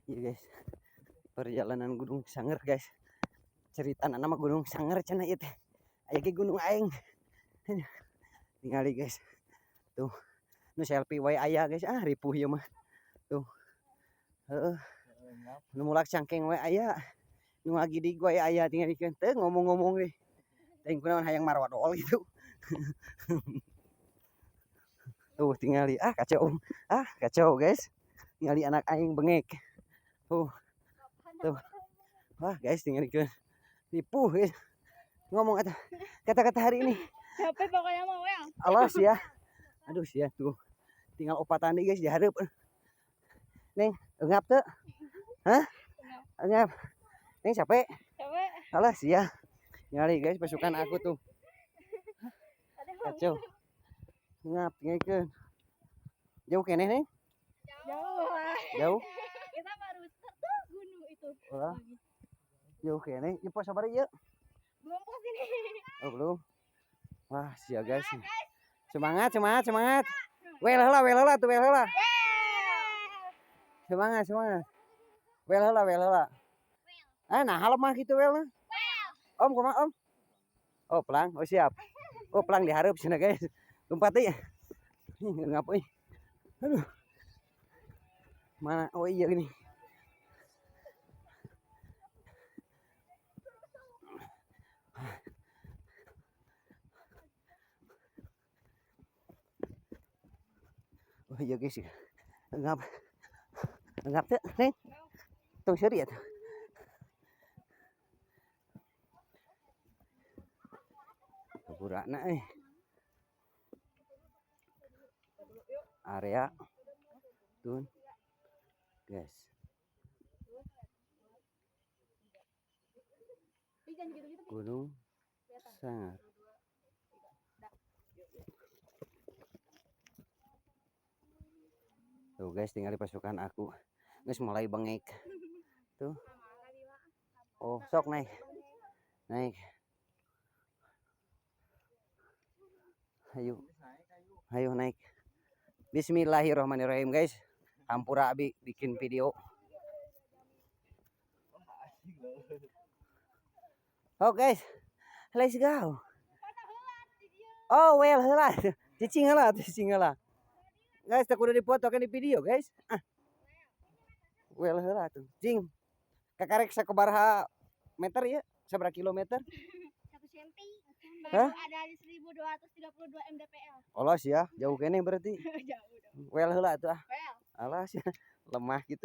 Iya guys, perjalanan Gunung Sanger guys. Cerita nama Gunung Sanger cenah ieu teh. Aya ge gunung aing. Tingali guys. Tuh. Nu selfie wae aya guys. Ah ripuh ieu mah. Tuh. Heeh. Nu mulak cangkeng wae aya. Nu ngagidig wae aya tingalikeun. Teu ngomong-ngomong deh. Teuing kunaon hayang marwadol gitu. Tuh tingali, ah kacau. Ah kacau guys. Tingali anak aing bengek. Tuh. Tuh. Wah guys tingalikeun. Ripuh guys. Ngomong kata kata-kata hari ini. Capek pokoknya mau ya. Alas ya. Aduh sia tuh. Tinggal opatan deui guys di hareup. Neng, engap teu? Hah? Engap. Neng capek? Capek. Alas ya. Nyari guys pasukan aku tuh. Kacau. Ngap tingalikeun. Jauh keneh Neng? Jauh. Jauh. Kita baru tuh gunung itu. Wah. Jauh keneh. Ieu pos sabaraha ieu? Belum pos ini. Oh, belum. Wah, sia guys. Semangat, semangat, semangat. Wel heula, wel heula tuh, wel heula. Semangat, semangat. Wel heula, wel heula. Ah, nah lemah gitu welna. Om, kumaha Om? Oh, pelang. Oh, siap. Oh, pelang di hareup cenah guys. Lompat deui. Ih, ngap euy. Aduh. Mana? Oh iya gini. Oh iya guys. Ngap. Ngap teu, Neng? Tong seuri atuh. Hampurana euy. Area tun guys. Gunung Sangar. Tuh guys, tinggal di pasukan aku. Guys mulai bengek. Tuh. Oh, sok naik. Naik. Ayo. Ayo naik. Bismillahirrahmanirrahim guys. Hampura abi bikin video. Oh guys, let's go. Oh well heula. Cicing heula, cicing heula. Guys, tak kudu dipoto kan di video guys. Ah. Well heula tuh. Cing. Kakarek sakabaraha meter ya? Sabaraha kilometer? 1 cm. Hah? Ada di 1232 mdpl. Alas ya, jauh keneh berarti. Jauh dong. Well heula tuh ah. Well. Alas ya, lemah gitu.